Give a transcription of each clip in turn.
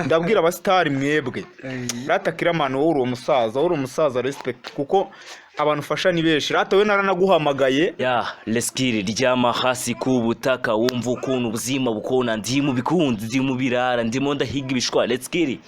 Ndabwira abasitari mwebwe, rata Killaman, wowe uri umusaza, wowe uri umusaza, respect, kuko abantu ufasha ni benshi. Rata we naranaguhamagaye. Ya, let's get it. Ryama hasi ku butaka, wumva ukuntu ubuzima bukona. Ndi mu bikunzi, ndi mu birara, ndimo ndahiga ibishwa. Let's get it.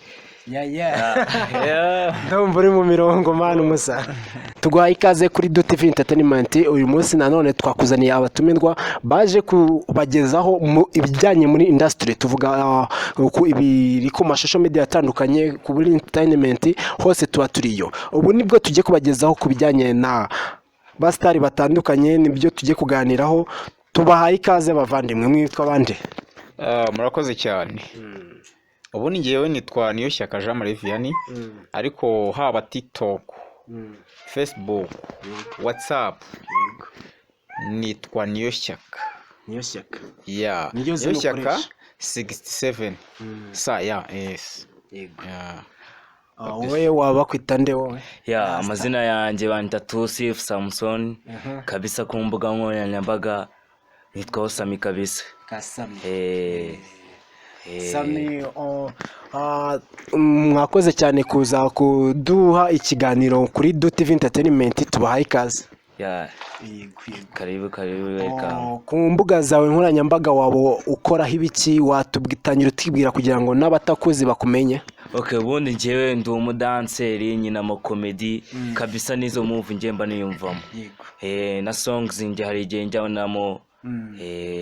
Yeah. Ndumva uri mu mirongo, man. Umusa tuguhaye ikaze kuri Dot TV Entertainment. Uyu munsi nanone twakuzaniye abatumirwa baje kubagezaho mu ibijyanye muri industry. Tuvuga ku ibiri ku ma social media atandukanye, ku buri entertainment hose tuba turiyo. Ubu nibwo tugiye kubagezaho ku bijyanye na basitari batandukanye, nibyo tugiye kuganiraho. Tubahaye ikaze, bavandimwe. Mwitwa bande? Ah, murakoze cyane. Ubu ni ngewe nitwa Niyoshyaka Jean Marie Vianney, ariko haba TikTok, Facebook, WhatsApp nitwa Niyoshyaka. Niyo Shyaka. Ya. Niryo zina Niyoshyaka ukoresha? 67 sa ya, yes, yeah. Wowe waba kwita nde wowe? Ya, amazina yanjye banyita Tusif Samson kabisa. Ku mbuga nkoranyambaga nitwaho Sami kabisa. Kasami. Eh. Sami, oh, mwakoze cyane kuza kuduha ikiganiro kuri Dot TV Entertainment. Tubahaye ikaze. Ya, karibu, karibu, welcome. Oh, ku mbuga zawe nkoranyambaga waba ukoraho ibiki? Watubwitangira utibwira kugira ngo n'abatakuzi bakumenye. Okay, ubundi njyewe ndi umudanseri, nyina amakomedi kabisa, n'izo move njye mba niyumvamo. Na songs njye hari igihe njyanamo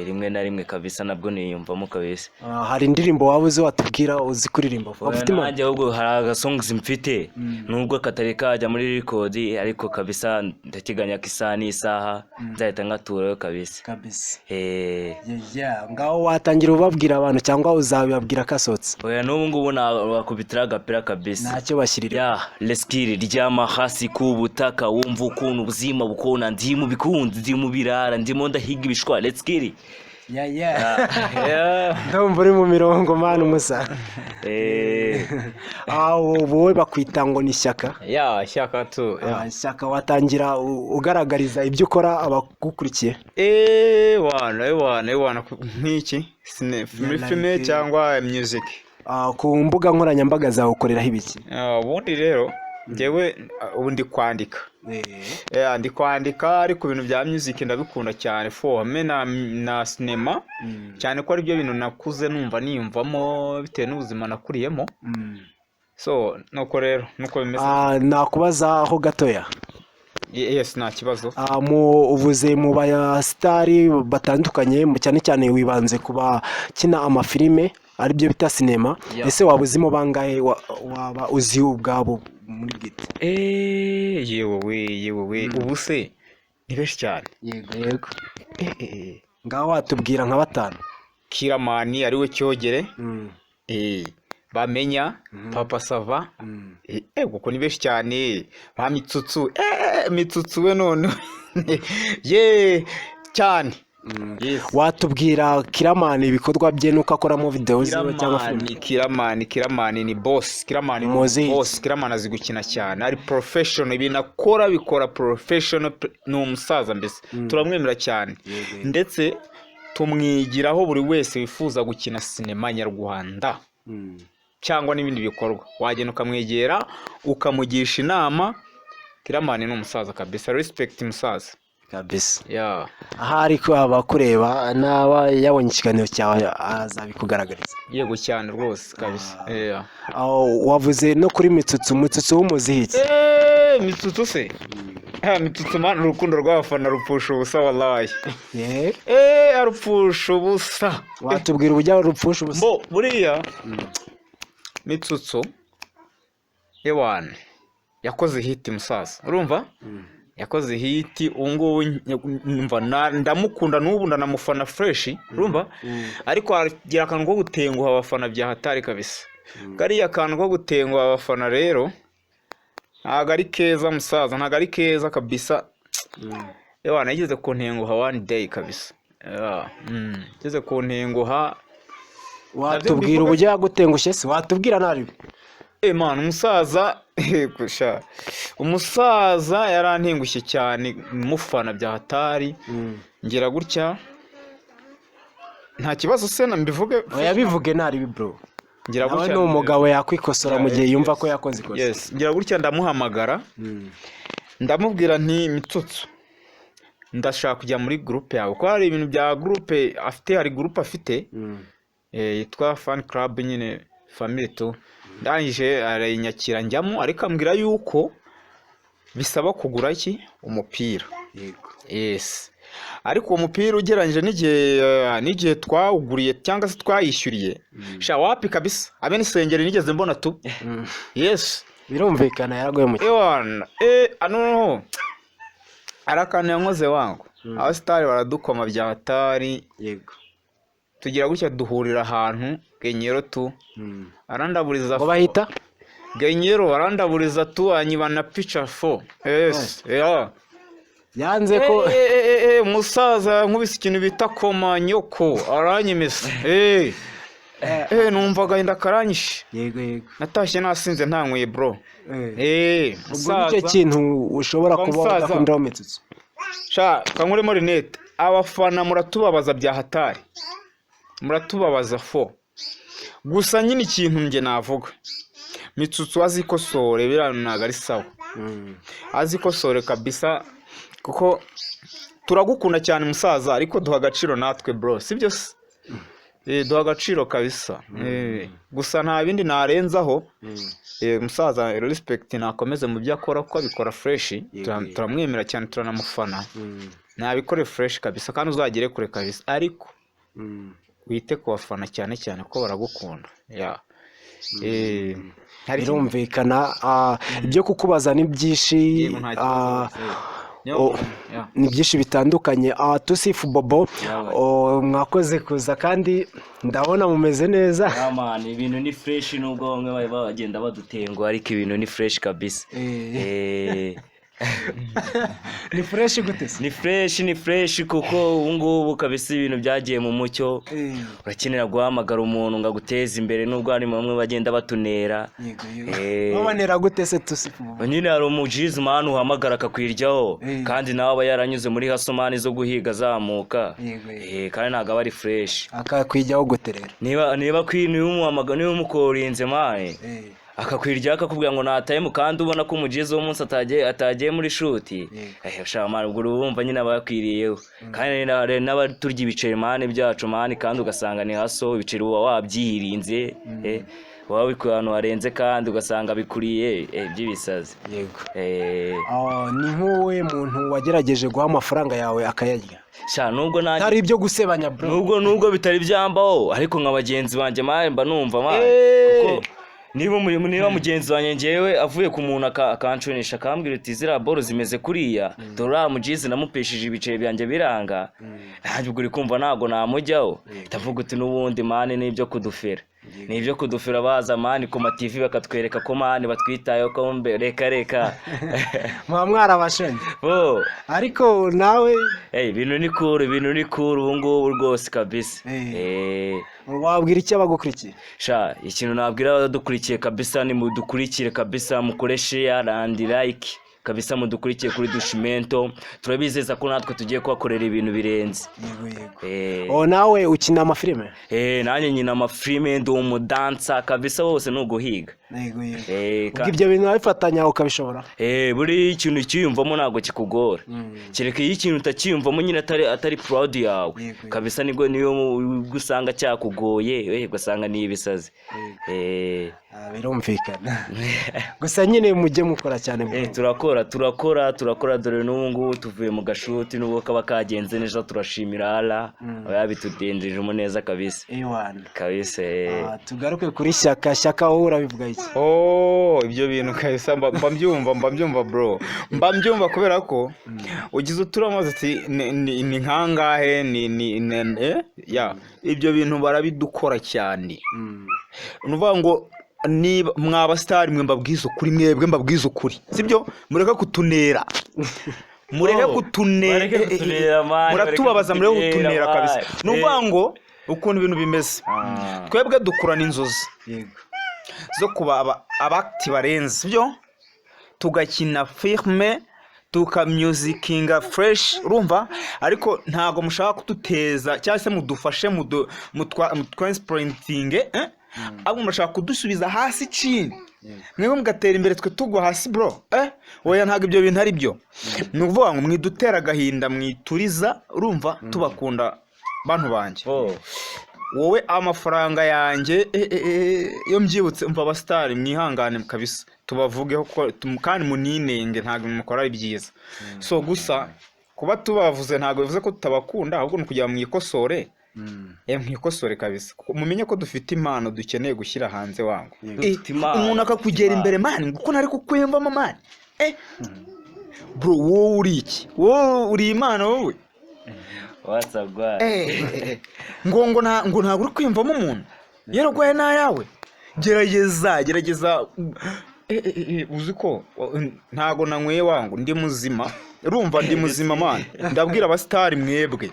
rimwe na rimwe kabisa, nabwo niyumvamo kabisa. Ah, hari indirimbo waba uzi watubwira, uzi kuririmba? Waba Oya, ufite impano? Nanjye ahubwo hari agasongs mfite, nubwo katari kajya muri record, ariko kabisa ndateganya ko isaha n'isaha nzahita ngaturayo kabisa. Kabisa. Eh. Yeah, ngaho watangira ubabwira abantu cyangwa uzabibabwira kasohotse? Oya, n'ubu ngubu nakubitira agapira kabisa. Ntacyo bashyirira. Ya, let's get it. Ryama hasi ku butaka, wumva ukuntu ubuzima bukona. Ndi mu bikunzi, ndi mu birara, ndimo ndahiga ibishwa. Let's get it. Yeah. Ndumva uri mu mirongo, man, umusa. Eh. Ah, wowe bakwita ngo ni Shyaka? Ya, Shyaka tu, yeah. Ah, Shyaka, watangira ugaragariza ibyo ukora abagukurikiye. Wana, wana, wana, nk'iki muri Yeah, filime like, cyangwa music? Ah, ku mbuga nkoranyambaga zawe ukoreraho ibiki? Ah, ubundi rero njyewe ubu ndi kwandika. Yeah, ndi kwandika, ariko ibintu bya music ndabikunda cyane fo, hamwe na sinema cyane, ko aribyo bintu nakuze numva niyumvamo bitewe n'ubuzima nakuriyemo. So nuko rero nuko bimeze. Ah, nakubaza aho gatoya? Yes, nta kibazo. Ah, mu uvuze mu basitari batandukanye, cyane cyane wibanze ku bakina amafilime, aribyo bita sinema. Yeah. Ese waba uzimo bangahe waba uzi ubwabo muri bwite? Eh, yewe we, yewe we, ubu se ni benshi cyane. Yego. Eh. Ngaho watubwira nka batanu. Killaman, ariwe Cyogere, Bamenya, Papa Sava, kuko ni benshi cyane, ba Mitsutsu, Mitsutsu we none ye cyane. Yes. Watubwira Killaman, ibikorwa bye n'uko akoramo videwo ziwe cyangwa Killaman, filime. Killaman, Killaman ni boss. Killaman ni Muziki. boss. Killaman azi gukina cyane, ari professional, ibintu akora bikora professional, ni umusaza mbese, turamwemera cyane, ndetse tumwigiraho. Buri wese wifuza gukina sinema nyarwanda cyangwa n'ibindi bikorwa, wagenda ukamwegera ukamugisha inama. Killaman ni umusaza kabisa, respect musaza. Kabisa. Yeah. Ahari ko abakureba naba yabonye ikiganiro cyawe azabikugaragariza. Yego cyane rwose kabisa, yeah. Aho wavuze no kuri Mitsutsu, Mitsutsu w'umuziki. Eh, Mitsutsu se? Mitsutsu man, urukundo rw'abafana rupfusha ubusa wallahi. Eh, arupfusha ubusa. Watubwira uburyo rupfusha ubusa? Mbo buriya Mitsutsu ewana yakoze hit musaza, urumva yakoze hit. Ubu ngubu mva ndamukunda n'ubu ndanamufana fresh, urumva, ariko hagira akantu ko gutenguha abafana bya hatari kabisa. Kariya kantu ko gutenguha abafana rero ntabwo ari keza musaza, ntabwo ari keza kabisa. Ewana yigeze kuntenguha one day kabisa. Yeah, yigeze kuntenguha. Watubwira uburyo yagutengushye se? Watubwira nabi? Eh man, umusaza sha, umusaza yarantengushye cyane, mufana bya hatari, ngira gutya. Nta kibazo se na mbivuge? Oya, bivuge ntaribi bro. Ngira Nawe gutya ni umugabo, yakwikosora mu gihe yumva ko yakoze ikosa. Yes, ngira gutya ndamuhamagara, ndamubwira nti: "Mitsutsu, ndashaka kujya muri groupe yawe," kuko hari ibintu bya groupe afite, hari groupe afite yitwa fan club nyine, family tu. Ndangije arayinyakira njyamo, ariko ambwira yuko bisaba kugura iki, umupira. Yes, ariko uwo mupira ugereranyije n'igihe twawuguriye cyangwa se twayishyuriye, sha wapi kabisa, abe n'isengeri nigeze mbona tu. Yes. Birumvikana yaraguye mu Ewana, noneho hari akantu yankoze wangu. Abasitari baradukoma bya hatari. Tugira gutya duhurira ahantu Genyero tu, arandaburiza. Ngo bahita Genyero, arandaburiza tu, anyiba na pica fo. Yes, yeah. Yanze ko Umusaza nkubise ikintu bita koma nyoko, aranyimesa. Numva agahinda karanyishe. yego yego Natashye nasinze, ntanyweye bro. Ubwo nicyo Musaza. kintu ushobora Wa kuba musaza. udakundiraho Mitsutsu. Sha kankuremo rinete. Abafana muratubabaza bya hatari, muratubabaza fo. Gusa nyine ikintu njye navuga, Mitsutsu azikosore, biriya ntabwo ari sawa. Azikosore kabisa, kuko turagukunda cyane musaza, ariko duha agaciro natwe bro, sibyo se? Duha agaciro kabisa. Gusa nta bindi narenzaho. Musaza respect, nakomeze mu byo akora kuko abikora fresh. Turamwemera cyane, turanamufana. Nabikore fresh kabisa, kandi uzagere kure kabisa, ariko wite ku bafana cyane cyane ko baragukunda, yeah. Hari ikindi- Birumvikana, ibyo kukubaza ni byinshi. Yego, nta kibazo rwose. Niyo yeah. Ni byinshi bitandukanye. Tusifu, Bobo, Yawe. Mwakoze kuza kandi ndabona mumeze neza. Yeah, man, ibintu ni fresh, nubwo bamwe bari bagenda badutenguha, ariko ibintu ni fresh kabisa. Ni fresh gute se? Ni fresh, ni fresh, kuko ubu ngubu kabisa ibintu byagiye mu mucyo. Urakenera guhamagara umuntu ngo aguteze imbere, nubwo hari bamwe bagenda batunera. Babonera gute se, Tusifu, Bobo? Nyine hari umujizi man uhamagara akakwiryaho, kandi nawe aba yaranyuze muri hustle man zo guhiga azamuka. Yego. Kandi ntabwo aba ari fresh. Akakwijyaho gute rero? Niba umuhamagara, niba umukorinze man, akakwiryaho akakubwira ngo nta time, kandi ubona ko umujizi w'umunsi atagiye muri shoot. Sha man, ubwo urumva nyine aba yakwiriyeho, kandi n'abaturya ibiceri man byacu man, kandi ugasanga ni hustle, ibiceri uba wabyirinze, waba wabikuye ahantu harenze, kandi ugasanga bikuriye by'ibisazi. Ni nk'uwe muntu wagerageje guha amafaranga yawe akayarya? Sha nubwo nanjye Hari ibyo gusebanya bro. Nubwo bitari byambaho, ariko nka bagenzi banjye man mba numva man, kuko niba mugenzi wanjye ngewe avuye ku muntu akanconisha, akambwira uti: "Ziriya boro zimeze kuriya, dore uriya mujizi namupeshije ibiceri byanjye biranga," nanjye ubwo uri kumva ntabwo namujyaho. Ndavuga uti n'ubundi man ni ibyo kudufera, ni ibyo kudufera, baza man ku ma TV bakatwereka ko man batwitayeho, ko mbe reka reka. Muba mwarabashanye. Bo. Ariko nawe Hey, ibintu ni cool, ibintu ni cool ubu ngubu rwose kabisa. Wabwira icyo abagukurikiye? Sha ikintu nabwira abadukurikiye kabisa, ni mudukurikire kabisa, mukore share and like kabisa, mudukurikiye kuri Dushimento. Turabizeza ko natwe tugiye kubakorera ibintu birenze. Yego. Oh, nawe ukina amafilime? Nanjye nyina amafilime, ndi umudansa kabisa, wose ni uguhiga. Yego. Ubwo ibyo bintu wabifatanya ukabishobora? Buri ikintu ukiyumvamo ntabwo kikugora, kereka iyo ikintu utakiyumvamo nyine, atari proud yawe. Yego. Kabisa nibwo niyo ubwo usanga cyakugoye, ugasanga ni ibisazi. Birumvikana, gusa nyine mujye mukora cyane bro. Turakora, turakora, turakora. Dore n'ubu ngubu tuvuye mu gashuti, nubwo kaba kagenze neza, turashimira Allah aba yabitudenderejemo neza kabisa. Ewana. Kabisa. Tugaruke kuri Shyaka. Shyaka, wowe urabivuga iki? Oh, ibyo bintu kabisa mba mbyumva bro, mba mbyumva kubera ko ugize uturamaze ati ni nkangahe ni ya ibyo bintu barabidukora cyane. Ni ukuvuga ngo niba mwaba star mwe, mbabwiza ukuri, mwebwe mbabwiza ukuri, sibyo? Mureke kutunera, mureke Oh, kutunera. Bareke kutunera, man, Muratubabaza, bareke mureke kutunera, kutunera kabisa. man. Ni ukuvuga ngo ukuntu ibintu bimeze, twebwe dukurana inzozi zo kuba abakiti barenze, sibyo? Tugakina filime, tukamyuzikinga fresh, urumva? Ariko ntabwo mushaka kuduteza cyangwa se mudufashe mutwensipurintinge. Ahubwo murashaka kudusubiza hasi chini, mwebwe mugatera imbere, twe tugwa hasi, bro. Oya, ntabwo ibyo bintu ari byo. Ni ukuvuga ngo mwidutera agahinda, mwituriza. Urumva, tubakunda, bantu banjye. Oh. Wowe amafaranga yanjye, iyo mbyibutse, umva, abasitari mwihangane kabisa, tubavugeho ko kandi muninenge, ntabwo mukora ari byiza. So gusa kuba tubavuze ntabwo bivuze ko tutabakunda, ahubwo ni ukugira ngo mwikosore. Mwikosore kabisa. Kuko mumenye ko dufite impano dukeneye gushyira hanze, wangu. Dufite impano, Umuntu akakugera dufite imbere, man, kuko ntari kukwiyumvamo, man. Bro, wowe uri iki? Wowe uri Imana wowe? What's up, guys? Ngo ntabwo uri kwiyumvamo umuntu yararwaye n'ayawe. Gerageza, gerageza. Uzi ko ntago nanyweye, wangu, ndi muzima. Urumva, ndi muzima, man. Ndabwira abasitari mwebwe,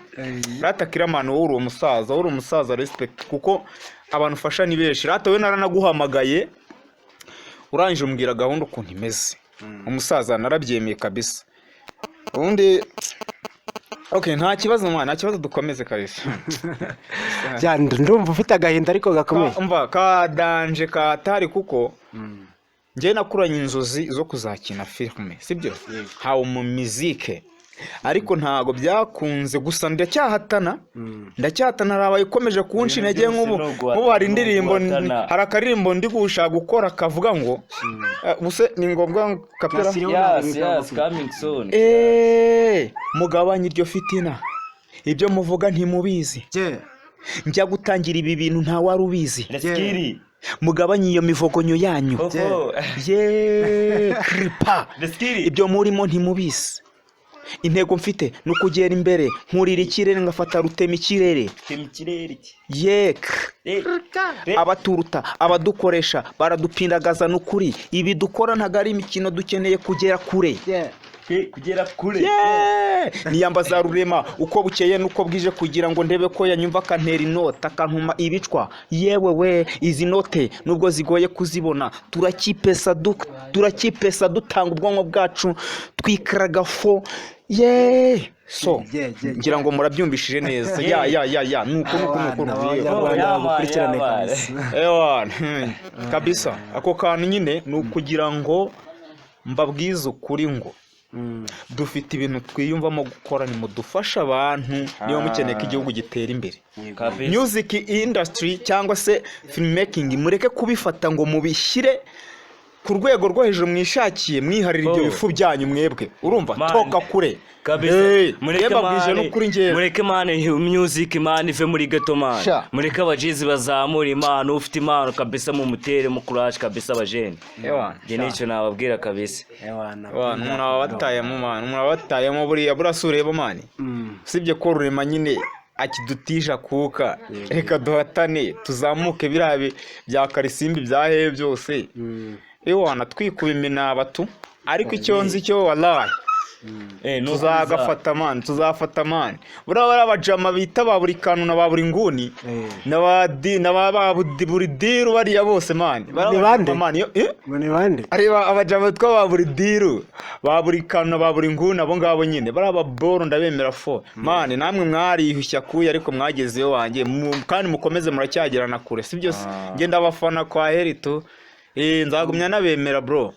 rata Killaman, wowe uri umusaza, wowe uri umusaza, respect, kuko abantu ufasha ni benshi. Rata we naranaguhamagaye, urangije umbwira gahunda ukuntu imeze. Umusaza, narabyemeye kabisa. Ubundi okay, nta kibazo mwana, nta kibazo, dukomeze kabisa. Ya, ndumva ufite agahinda ariko gakomeye. Umva, ka danger katari, kuko njyewe nakuranye inzozi zo kuzakina filime, sibyo, hawe mu mizike, ariko ntago byakunze. Gusa ndacyahatana, ndacyahatana. Hari abayikomeje kunca intege. Ibintu Nk'ubu byose ni uguhatana, nk'ubu hari indirimbo, ni uguhatana. hari akaririmbo ndi gushaka gukora kavuga ngo ubuse ni ngombwa kapera? Yes, coming soon. Mugabanye iryo fitina, ibyo muvuga ntimubizi. Njya gutangira ibi bintu nta wari ubizi. Let's get it. Mugabanye iyo mivogonyo yanyu. Koko. Ye kripa. Let's get it. Ibyo murimo ntimubizi. Intego mfite ni ukugera imbere, nkurira ikirere, ngafata rutema ikirere. Tema ikirere iki. Yek. Abaturuta, abadukoresha baradupindagaza. N'ukuri ibi dukora ntabwo ari imikino, dukeneye kugera kure. Kugera kure. Yeah! Niyambaza Rurema uko bukeye n'uko bwije kugira ngo ndebe ko yanyumva, akantera inota, akantuma ibicwa. Yewe we, izi note nubwo zigoye kuzibona, turakipesa, dutanga ubwonko bwacu, twikaraga fo ye. So ngira ngo murabyumvishije neza. Ya ya ya ya, nuko nuko nuko nuko. Abanyarwanda Yeah, man, bagukurikirane yeah, man. kabisa. Ewana, kabisa ako kantu nyine ni ukugira ngo mbabwize ukuri ngo dufite ibintu twiyumvamo gukora. Nimudufashe abantu, niba mukeneye ko igihugu gitera imbere. Kabisa. Music industry cyangwa se filmmaking, mureke kubifata ngo mubishyire ku rwego rwo hejuru mwishakiye, mwiharira ibyo Oh. bifu byanyu mwebwe. Urumva? Man. Toka kure. Kabisa. Hey, Mureke njye mbabwije man, n'ukuri njyewe. Mureke man, music man ive muri ghetto, man. Sha. Mureke abajizi bazamura impano, ufite impano kabisa mumutere mu courage kabisa, abajene. Ewana. Njye nicyo nababwira kabisa. Ewana. Ewana, umuntu aba abatayemo, man, umuntu aba abatayemo buriya. Burasa ureba, man, usibye ko Rurema nyine akidutija kuka, reka duhatane tuzamuke biriya bya Karisimbi bya hehe byose. Ewana, twikuba iminaba tu. Ariko icyo nzi cyo, wallahi, Ni tuzagafata, man, tuzafata, man. Buriya bariya bajama bita ba buri kantu na ba buri nguni na ba na ba buri diru, bariya bose, man. Bariya Ni bande? bajama, man, eh? Ngo ni bande? Areba, abajama bitwa ba buri diru, ba buri kantu na ba buri nguni, abo ngabo nyine bariya baboro ndabemera fo, man. Namwe mwariyushya kuya, ariko mwagezeyo wanjye. Kandi mukomeze, muracyagerana kure, sibyo se? Njye ndabafana kwa heritu. Nzagumya nabemera, bro.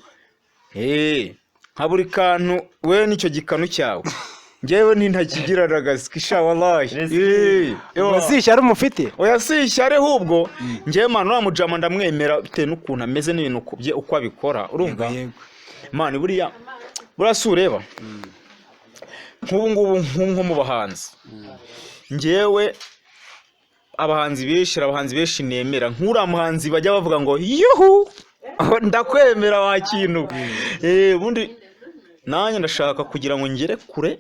Nka buri kantu we nicyo gikanu cyawe, njyewe nintakigiranaga sha, wallahi. Ewa. Si ishyari umufite? Oya, si ishyari, ahubwo njyewe, man, uriya mujama ndamwemera bitewe n'ukuntu ameze n'ibintu bye uko abikora. Urumva, man, buriya buriya si ureba nk'ubu ngubu nko mu bahanzi, njyewe abahanzi benshi, hari abahanzi benshi nemera, nk'uriya muhanzi bajya bavuga ngo yuhu, ndakwemera wa kintu. Ubundi nanjye ndashaka kugira ngo ngere kure,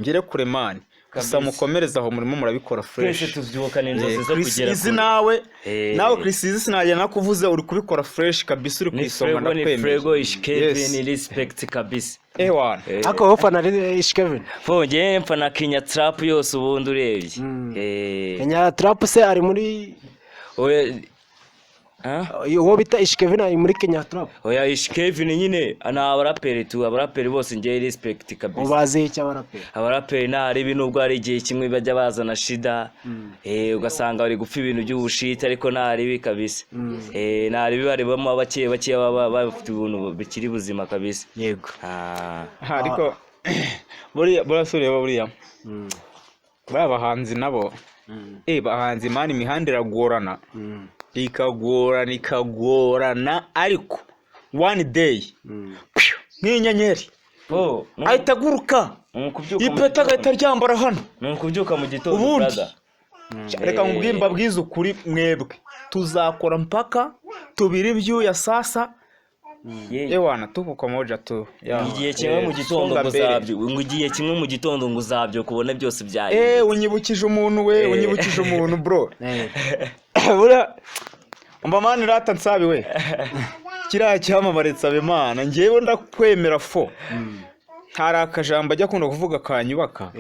ngere kure, man. Gusa mukomereze aho, murimo murabikora Twese fresh. tuvyukana inzozi zo Chris kugera Easy kure. nawe, nawe Chris Easy, sinagenda nakuvuze, uri kubikora fresh kabisa, uri ku Ni isonga. Frego, ni Ndakwemeye. Frego ish Kevin. Yes. Respect kabisa. Ewana. Ariko wowe ufana Ish Kevin? Fo, njye mfana Kenya Trap yose ubundi urebye. Kenya Trap se ari muri Oya, Ha? Uwo bita Ish Kevin ari muri Kenya Trap. Oya, Ish Kevin nyine ni abaraperi tu, abaraperi bose ngewe respect kabisa. Ubaziho icyo abaraperi? Abaraperi nta ribi, nubwo hari igihe kimwe bajya bazana shida, ugasanga bari gupfa ibintu by'ubushiti, ariko nta ribi kabisa. Nta ribi, baribamo bake bake baba bafite ubuntu bikiri buzima kabisa. Ah. Aha, ariko buriya buriya si ureba buriya buriya abahanzi nabo, bahanzi man, imihanda iragorana, ikagorana, ikagorana, ariko one day, phew, nk'inyenyeri Oh, ahita aguruka, ni ukubyuka mu ipeta gitondo. agahita aryambara hano. Ni ukubyuka mu gitondo, Ubundi brother. Reka nkubwire, mbabwize ukuri, mwebwe tuzakora mpaka tubiri ibyuya sasa. Ewana, tuko pamoja tu ya. Igihe kimwe mu gitondo Songa ngo mbere. uzabyo, ngo igihe kimwe mu gitondo ngo uzabyuka ubone byose byahinduka. Unyibukije umuntu we, unyibukije umuntu, bro. Buriya umva man, rata nsabi we, kiriya cyamamare Nsabimana, njyewe ndakwemera fo. Hari akajambo ajya akunda kuvuga kanyubaka,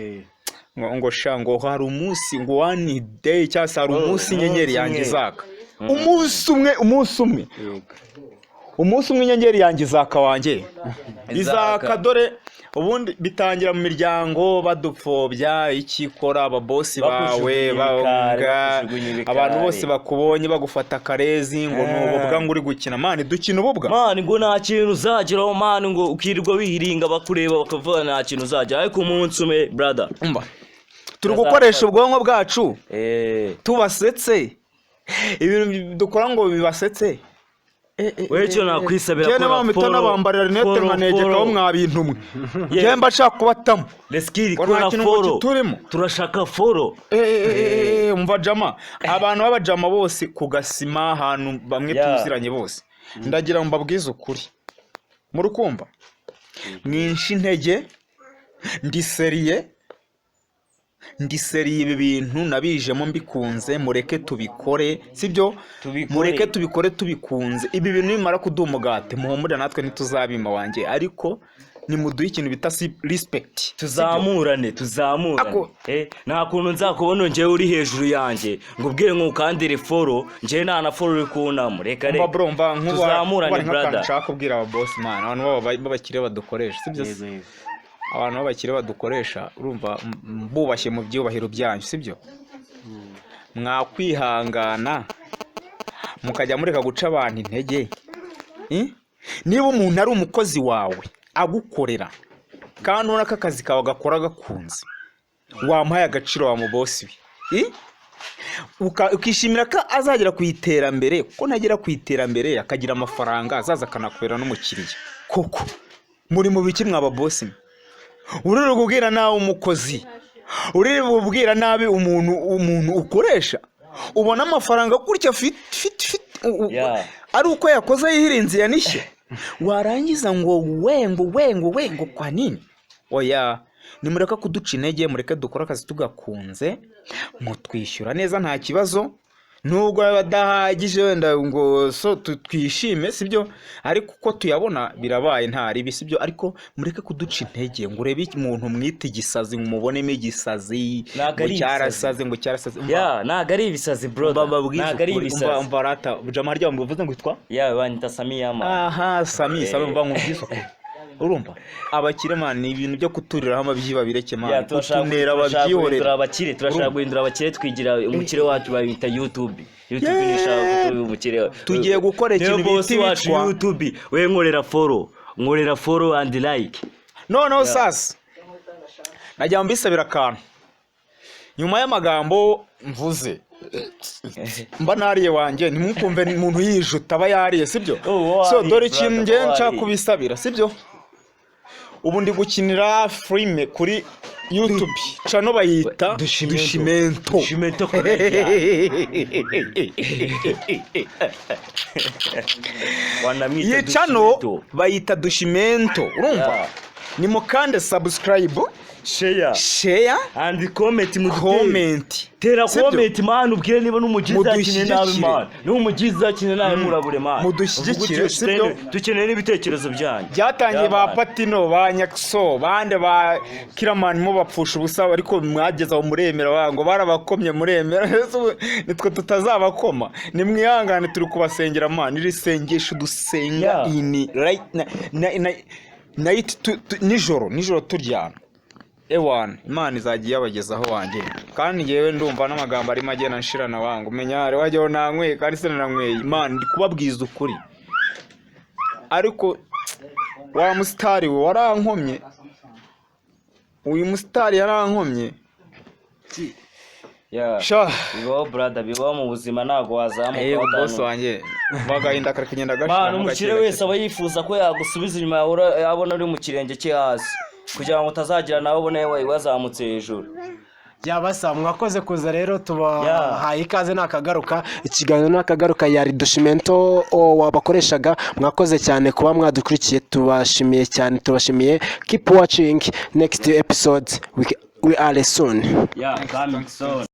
ngo sha, ngo hari umunsi, ngo one day, cyangwa se hari umunsi inyenyeri umunsi yanjye umwe. izaka, umunsi umwe, umunsi umwe, umunsi umwe inyenyeri yanjye izaka wanjye, izaka. Dore ubundi bitangira mu miryango badupfobya, ikikora ababosi bawe Bakujugunya ibikari, banga bakujugunya ibikari. Abantu bose bakubonye bagufata akarezi ngo ni ububwa, ngo uri gukina man, dukina ububwa. Man, ngo nta kintu uzageraho man, ngo ukirirwa wihiringa, bakureba bakavuga nta kintu uzageraho, ariko umunsi umwe, brother. Umva, turi gukoresha ubwonko bwacu tubasetse, ibintu dukora ngo bibasetse. Wewe icyo nakwisabira, Njyewe kora niba mpita follow, nabambarira rinete follow, nkanegekaho follow. mwa bintu mwe, njyewe mba nshaka kubatamo. Leskiri, Ngo nta kora kintu ngo follow. kiturimo. Turashaka follow. Umva jama, abantu b'abajama bose ku gasima, ahantu bamwe tuziranye bose, ndagira ngo mbabwize ukuri, muri kumva mwinshi intege, ndi sérieux, ndi sérieux. Ibi bintu nabijemo mbikunze, mureke tubikore, sibyo? Tubikore. Mureke tubikore tubikunze. Ibi bintu nimara kuduha umugati, muhumure, natwe ntituzabima wanjye, ariko nimuduhe ikintu bita respect. Tuzamurane, tuzamurane. Nta kuntu nzakubona njyewe uri hejuru yanjye ngo ubwire ngo ukandire follow, njyewe nta na follow uri kunamo, reka Umva reka. bro, mva nkuba Tuzamurane, nkuba nk'akantu brother. nshaka kubwira aba boss man, abantu b'abakire badukoresha, sibyo se? Abantu b'abakire badukoresha, urumva, bubashye mu byubahiro byanyu, sibyo? Mwakwihangana mukajya mureka guca abantu intege. Eh? Niba umuntu ari umukozi wawe agukorera, kandi ubona ko akazi kawe gakora gakunze, wamuhaye agaciro wa mubosi we. Eh? Ukishimira ko azagera ku iterambere, kuko nagera ku iterambere akagira amafaranga, azaza akanakubera n'umukiriya. Koko muri mu biki mwaba bosi mwe? Uririrwa ubwira nabi umukozi, uririrwa ubwira nabi umuntu ukoresha, ubona amafaranga gutya fit fit fit ari uko yakoze yihirinze yanishye, warangiza ngo we, ngo we, ngo we, ngo kwa nini? Oya, nimureke kuduca intege, mureke dukore akazi tugakunze, mutwishyura neza nta kibazo, nubwo yaba adahagije wenda ngo so twishime, sibyo? Ariko uko tuyabona birabaye, nta ribi, sibyo? Ariko mureke kuduca intege, ngo urebe umuntu mwite igisazi, ngo umubonemo igisazi, Ntabwo ngo ari ibisazi. cyarasaze, ngo cyarasaze. Ya, ntabwo ari ibisazi, brother. Umva mbabwize Ntabwo ari ukuri, umva ibisazi. umva rata jama ryawe mbivuze ngo witwa Ya, banyita Samiyama. Aha, Sami, Sami, mva nkubwize ukuri, urumva abakire man, ni ibintu byo kuturiraho amabyi, babireke Ya, man, turashaka kutunera turashaka guhindura babyihorera. abakire, turashaka guhindura abakire, twigira umukire wacu bayita YouTube. YouTube nishaka kutuba umukire. Tugiye gukora Niyo ikintu boss bita wacu ibitwa. YouTube, we nkorera follow, nkorera follow and like. Noneho sasa najya mbisabira akantu nyuma y'amagambo mvuze, mba nariye wanjye, ntimukumve umuntu yijuta aba yariye, sibyo? Oh, So wariye, dore ikintu brother, ngiye nshaka wariye. kubisabira, sibyo? Ubu ndi gukinira filime kuri YouTube channel bayita Dushimento. Dushimento. Dushimento Comedian. Wanamwita Iyi channel Dushimento. bayita Dushimento, urumva? Yeah. Nimukande subscribe, Share share and comment, mudutere. Comment. Tera Sibyo? comment, man, ubwire niba n'umugizi yakinye nabi. Mudushyigikire. Man, niba umugizi yakinye nabi, murabure, man. Mudushyigikire, Uvuge uti, sibyo? Dukeneye n'ibitekerezo byanyu. Byatangiye Yeah, ba man. Patino, ba Nyakso, bande ba Kiramani, mubapfusha ubusa, ariko mwageze aho muremera, ngo barabakomye muremera. Ese ubu nitwe tutazabakoma? Nimwihangane, turi kubasengera, man. Iri sengesho dusenga ini right na night nijoro nijoro turyana, ewana, Imana izajya iyabagezaho wanjye. Kandi ngewe ndumva n'amagambo arimo agenda anshirana wangu, umenya hari wajyaho nanyweye kandi sinanyweye. Imana, ndi kubabwiza ukuri, ariko wa musitari we warankomye, uyu musitari yarankomye. Yeah. Sha. Bibaho, brother, bibaho mu buzima, ntabwo wazamuka Boss wanjye, bagahinda kari kugenda gashira. Man, umukire wese aba yifuza ko yagusubiza inyuma, yabona uri mu kirenge cye hasi, kugira ngo utazagira nawe ubone wazamutse hejuru. Yabasa mwakoze kuza rero, tubahaye ikaze nakagaruka. Ikiganiro nakagaruka, yari Dushimento wabakoreshaga. Mwakoze cyane kuba mwadukurikiye, tubashimiye cyane, tubashimiye. Keep watching next episode, we are soon. Yeah, coming soon.